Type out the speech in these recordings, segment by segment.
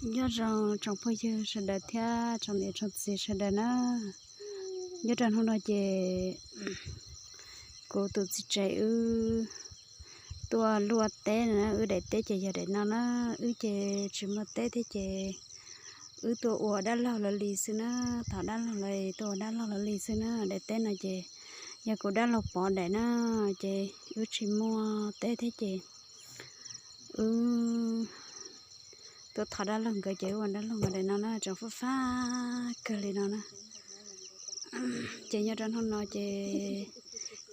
Nyob zoo tsoom phooj ywg sawv daws thiab tsoom niam tsoom txiv sawv daws na. Nyob rau hnub no ces kuv tus txiv tsev wb tuaj luaj teb na, wb daim teb ces yog daim no na. Wb ces tsis muaj teb thiab ces wb tuaj ua dab laug lawv li xwb na. Thov dab laug lawv tuaj ua dab laug lawv li xwb na. Daim teb no ces yog kuv dab laug pov daim na, ces wb tsis muaj teb thiab ces wb tuaj thov dab laug nkawd ces wb ua dab laug nkawd daim no na, tseem fab fab kawg li no na. Ces nyob rau hnub no ces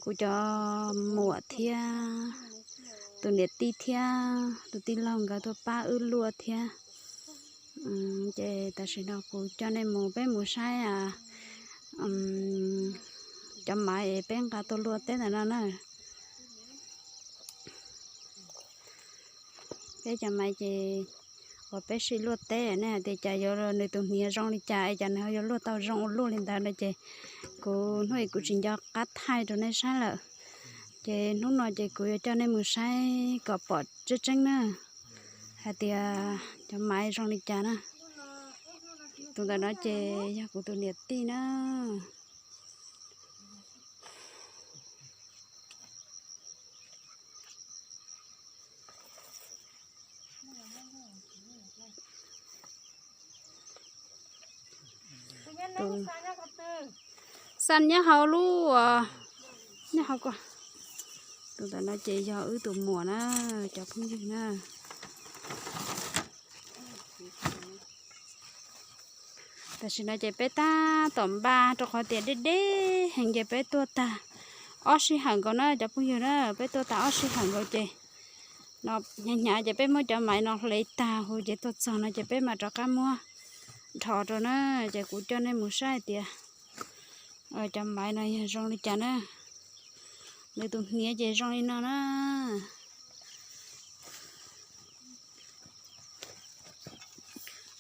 kuv cov muam thiab tus niam tij thiab tus tij laug nkawd tuaj pab wb luaj thiab. Ces tam sim no kuv coj nej mus, peb mus saib cov maiv es peb nqa tuaj luaj teb ntawm no na. Peb cov maiv ces uas peb sib luaj teb, nej hais tias cas yuav, nws tus hniav zoo li cas es cas nws ho yuav luaj tau zoo ua luaj li ntawd no ces kuv hnub ib kuv tsis nco qab thaij rau nej saib lawm. Ces hnub no ces kuv yuav coj nej mus saib kom pom tseeb tseeb na, hais tias cov maiv zoo li cas na. Tus ntawm no ces yog kuv tus niam tij na. Xaj nyob hauv lub, nyob hauv ko. Tus ntawm no ces yog wb tus muam na, cov phooj ywg na. Tam sim no ces peb tab tom npaj rau qhov tias deb deb heev ces peb tuaj tag ob sij hawm nkaus na cov phooj ywg na, peb tuaj tag ob sij hawm nkaus ces no hnyav hnyav ces peb muab cov maiv no hle tag huv ces tuaj txog no ces peb mam rov qab muab dhos rau na. Ces kuv coj nej mus saib hais tias cov maiv no yog zoo li cas na. Nws tus hniav ces zoo li no na.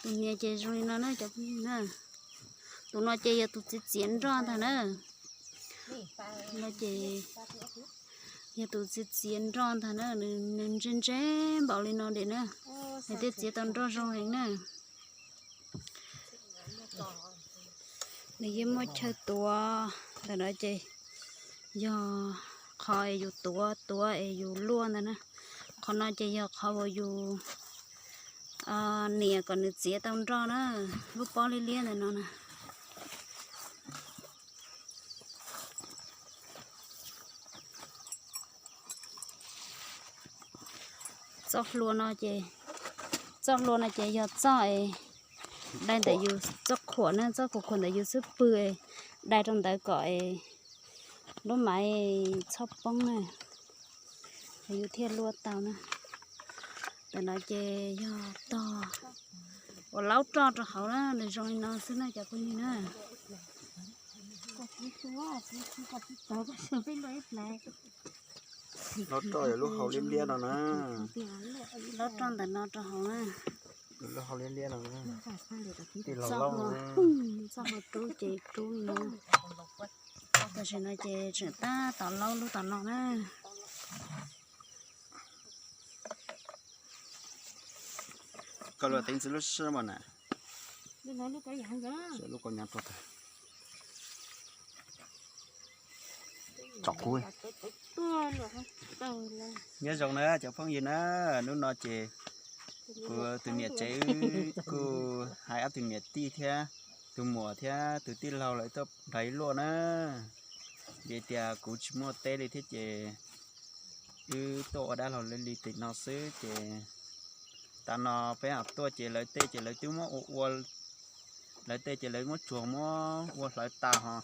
Tus hniav ces zoo li no na cov phooj ywg na. Tus no ces yog tus txiav txiav nroj ntag na. No ces yog tus txiav txiav nroj ntag na, nws ntse ntse npaum li no diam na. Nws thiaj txiav tau nroj zoo heev na. Nws yeej muaj chaw tuav ntawm no ces yog qhov es yus tuav tuav es yus luaj ntawd na. Qhov no ces yog qhov uas yus nias kom nws txiav tau nroj na, lub pob liab liab ntawm no na. Txoj hlua no ces, txoj hlua no ces yog txoj es dai ntawm yus txoj qhuam na, txoj qhuam qhuam ntawm yus xub pwg es dai rau ntawd kom es lub maiv txhob poob na, es yus thiaj luaj tau na. Ntawm no ces yog tog uas laub roj rau hauv na, nws zoo li no xwb na cov phooj ywg na. Laub roj lub hau liab liab no na. Laub roj ntawm no rau hauv na. Lub hau liab liab no na. Tij laug laub no. Txoj hlua rub ces rub li no. Tam sim no ces tseem tab tom laub lub tom no na. Koj luaj teeb txiv lub sib mas na. Lub kaus nyav rau tag. Tsom kuv. Nyob zoo na cov phooj ywg na, hnub no ces kuv tus niam tsev kuj hais ob tug niam tij thiab tus muam thiab tus tij laug lawv tuaj nrog wb luaj na. Vim tias kuv tsis muaj teb li thiab ces wb tuaj ua dab laug li tim no xwb ces tam no peb tuaj ces lawv tej ces lawv twb muab ua ua, lawv tej ces lawv muab tsuag muab ua hlawv tas ho.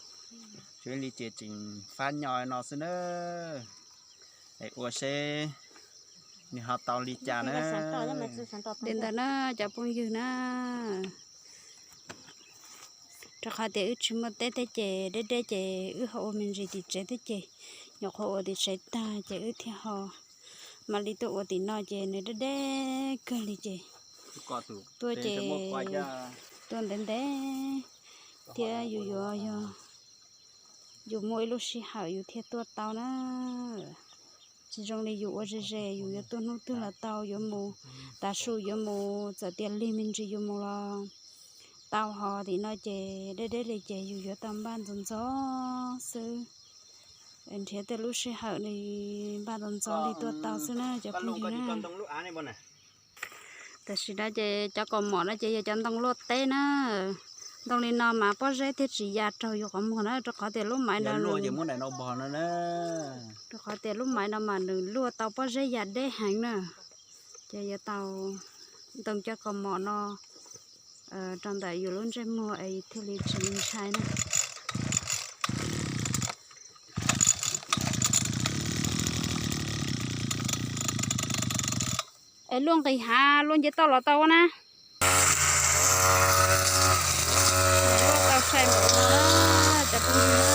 Tsuas li ces tseem fab nyo no xwb na. Es ua seb nws ho tau li cas na. Li ntawd na cov phooj ywg na, rau qhov tias wb tsis muaj teb thiab ces deb deb ces wb ho ua me ntsis tim tsev thiab ces nyuam qhuav ua tim tsev tag ces wb thiaj ho mam li tuaj ua tim no ces nws deb deb kawg li ces tuaj ces tuaj ntev ntev thiab yus yuav yog yus muaj ib lub sij hawm yus thiaj tuaj tau na. Tsis zoo li yus ua ze ze, yus yuav tuaj hnub twg los tau, yuav mus tav su yuav mus, txawm tias lig me ntsis yus mus los tau, ho tim no ces deb deb li ces yus yuav tau npaj ntxov ntxov xwb. Nrhiav tej lub sij hawm li npaj ntxov ntxov li tuaj tau xwb na cov phooj ywg na. Tam sim no ces cov kaus mom no ces yog cov ntoo luaj teb na. Ntoo li no mas pob zeb thiaj tsis ya raug yus qhov muag na, rau qhov tias lub maiv no, rau qhov tias lub maiv no mas nws luaj tau pob zeb ya deb heev na. Ces yuav tau ntoo cov kaus mom no rau ntawm yus lub ntsej muag es thiaj li tsis ntshai na. Es luaj nqis hav luaj nce toj los tau na. Luaj tau sai npaum no, cov phooj ywg.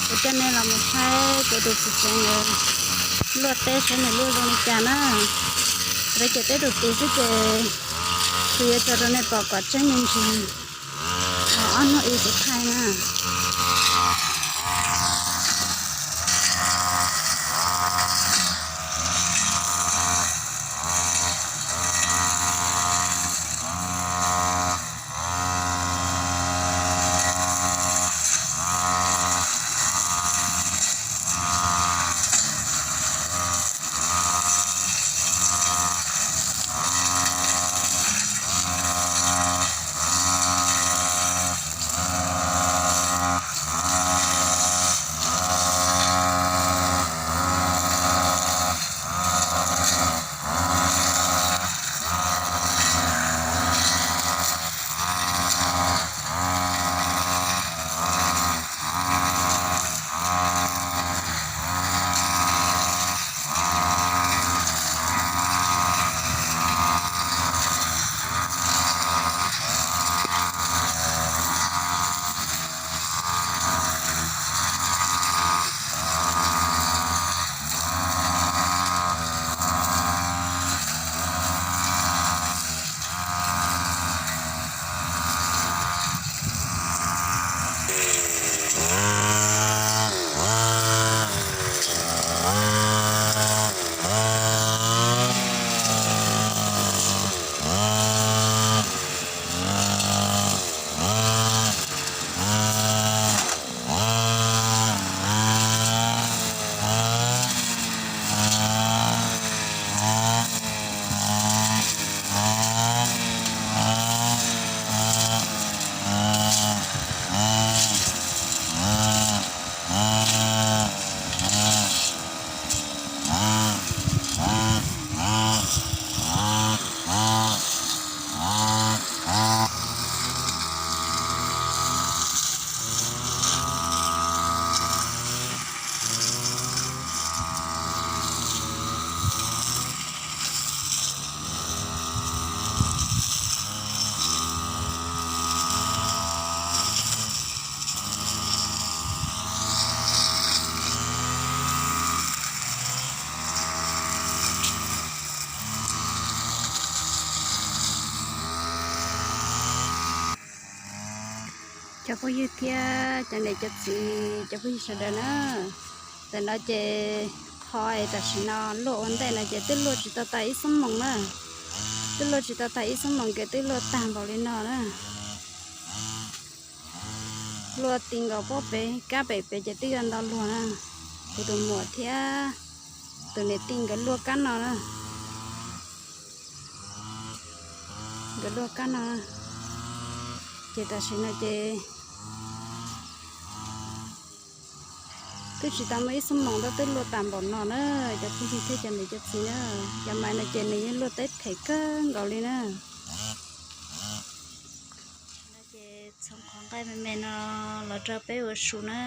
Kuv coj nej los mus saib cov tus txiv tsev ntawd luaj teb saib nws luaj zoo li cas na. Lawv cov teb tus tid xwb ces kuv yuav tso rau nej pom kom tseeb me ntsis. Ob hnub ib kuv thaij na. Cov phooj ywg thiab cov niam cov txiv, cov phooj ywg sawv daws na, tam no ces qhov es tam sim no luaj ua ntej no ces twb luaj tsis tau tag ib xuab moos na, twb luaj tsis tau tag ib xuab moos ces twb luaj tag npaum li no na. Luaj ti nkaus pob pem kab pem pem ces twb yuav nto luag na. Kuv tus muam thiab tus niam tij nkawd luaj kab no na. Nkawd luaj kab no, ces tam sim no ces twb tsis tau muaj ib xuab moos ntau twb luaj tas npaum no na, cov phooj ywg thiab cov niam cov txiv na. Cov maiv no ces nws yeej luaj teb phem kawg nkaus li na. Ces txhoov qhov nqaij me me no los rau peb ua su na,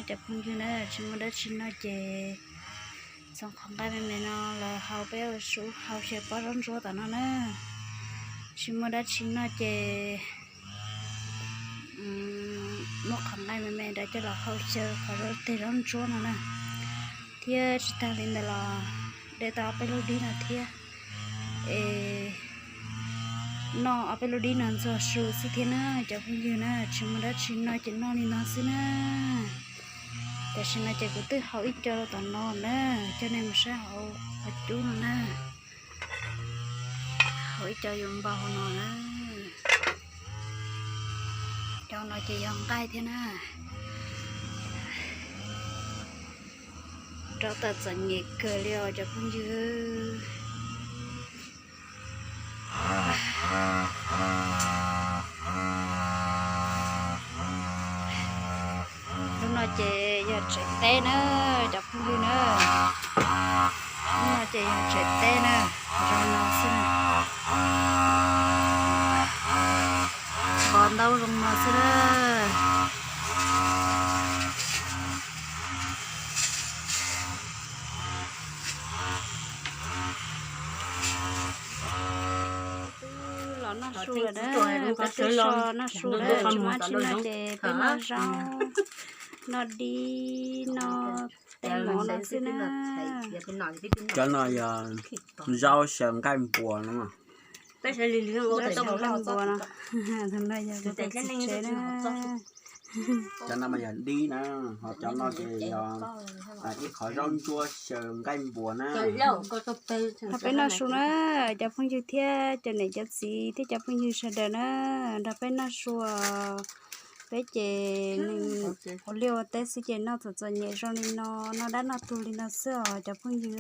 cov phooj ywg na, tsis muaj dab tsi noj ces txhoov qhov nqaij me me no los hau peb ua su hau xyaw pob zaub ntsuab tom no na. Tsis muaj dab tsi noj ces muab qhov nqaij me me ntawd coj los hau xyaw qhov teg zaub ntsuab no na. Thiab tsis tag li ntawd los de tau ob peb lub dib no thiab, es noj ob peb lub dib no ntxuag su xwb thiab na, cov phooj ywg na. Tsis muaj dab tsi noj ces noj li no xwb na. Tam sim no ces kuv twb hau ib co rau tom no na, coj nej mus saib hauv qhov cub no na. Hau ib co yuav npau hauv no na. Cov no ces yog nqaij thiab na. Rov tawm txom nyem kawg li os cov phooj ywg. Lub no ces yog tsev teb na, cov phooj ywg na. Lub no ces yog tsev teb na, zoo no xwb na. Qhov ntaub zoo no xwb na. Los noj su lawm na, qhov twb so noj su lawm, tsis muaj dab tsi noj ces peb noj zaub, noj dib, noj tej mov no xwb na. Cov no yog zaub xyaw nqaij npuas no. Zaub xyaw nqaij npuas no, tsev na. Cov no mas yog dib na, ho cov no ces yog ib qhov zaub ntsuab xyaw nqaij npuas na. Nrog peb noj su na, cov phooj ywg thiab cov niam cov txiv thiab cov phooj ywg sawv daws na, nrog peb noj su. Peb ces nws ua liaj ua teb xwb ces noj txom txom nyem zoo li no, noj dab noj tuag li no xwb os cov phooj ywg.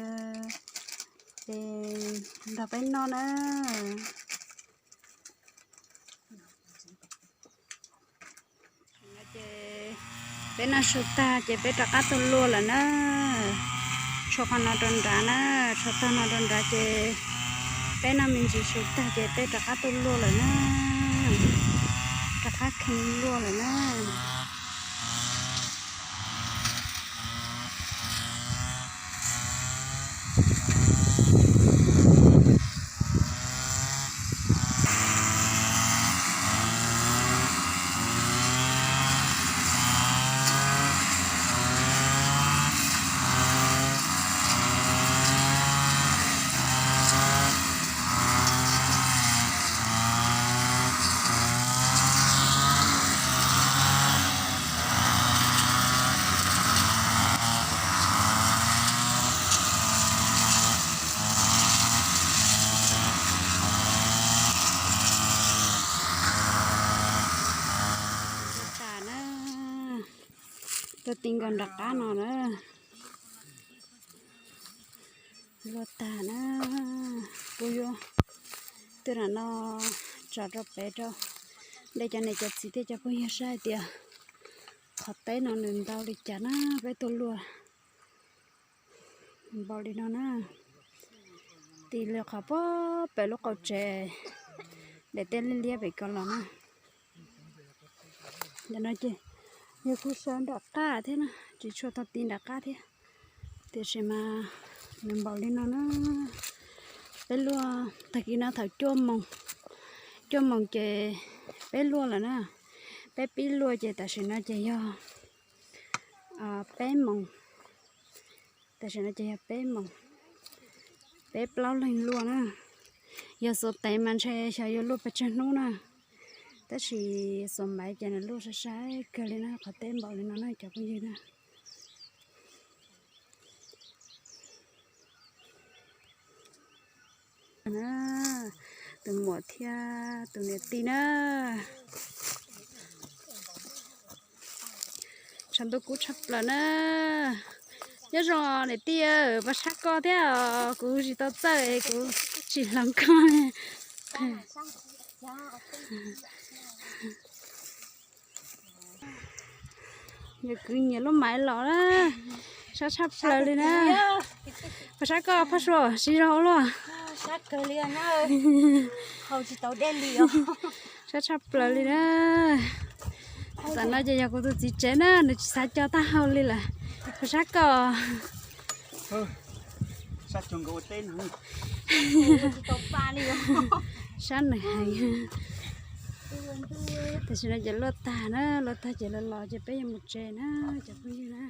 Ces nrog peb noj na. Ces peb noj su tag ces peb rov qab tuaj luaj lawm na. Tshuav qhov no rau nrad na, tshuav tag no rau nrad ces peb noj me ntsis su tag ces peb rov qab tuaj luaj lawm na. Rov qab kheev luaj lawm na. Luaj tas na, tuaj ti nkaus nram qab no na. Luaj tag na, kuv yuav tuaj nram no tso rau pem rau nej cov niam cov txiv thiab cov phooj ywg saib hais tias qhov teb no nws ntau li cas na, peb tuaj luaj npaum li no na. Ti li qhov pem lub qau tsev, daim teb liab liab pem ko los na. Ntawm no ces yog kuv sawv nram qab thiab na, tsis tshua tau ti nram qab thiab, tiam sis mas nws npaum li no na. Peb luaj tag kis no thaum cuaj moos, cuaj moos ces peb luaj lawm na. Peb pib luaj ces tam sim no ces yog peb moos. Tam sim no ces yog peb moos, peb plaub leeg luaj na. Yog xuas teev mas ntshe xyov yuav luaj pes tsawg hnub na, tab sis xuas maiv ces nws luaj sai sai kawg li na, qhov teb npaum li no na cov phooj ywg na. Tus muam thiab tus niam tij na. Tshav ntuj kub tshaj plaws na, Nyob zoo niam tij, pab sab koj thiab, kuv tsis tau txawj, kuv tsis hloov koj. Yog kwv nyiam lub maiv los na, sab tshaj plaws li na. Pab sab koj Phaj Suav siv zog ua luaj. Sab tshaj plaws li na. Tam no ces yog kuv tus txiv tsev na, nws tsis xav co taub hau li lawm. Pab sab koj. Sab nws heev. Tam sim no ces luaj tag na, luaj tag ces los los ces peb yuav mus tsev na cov phooj ywg na.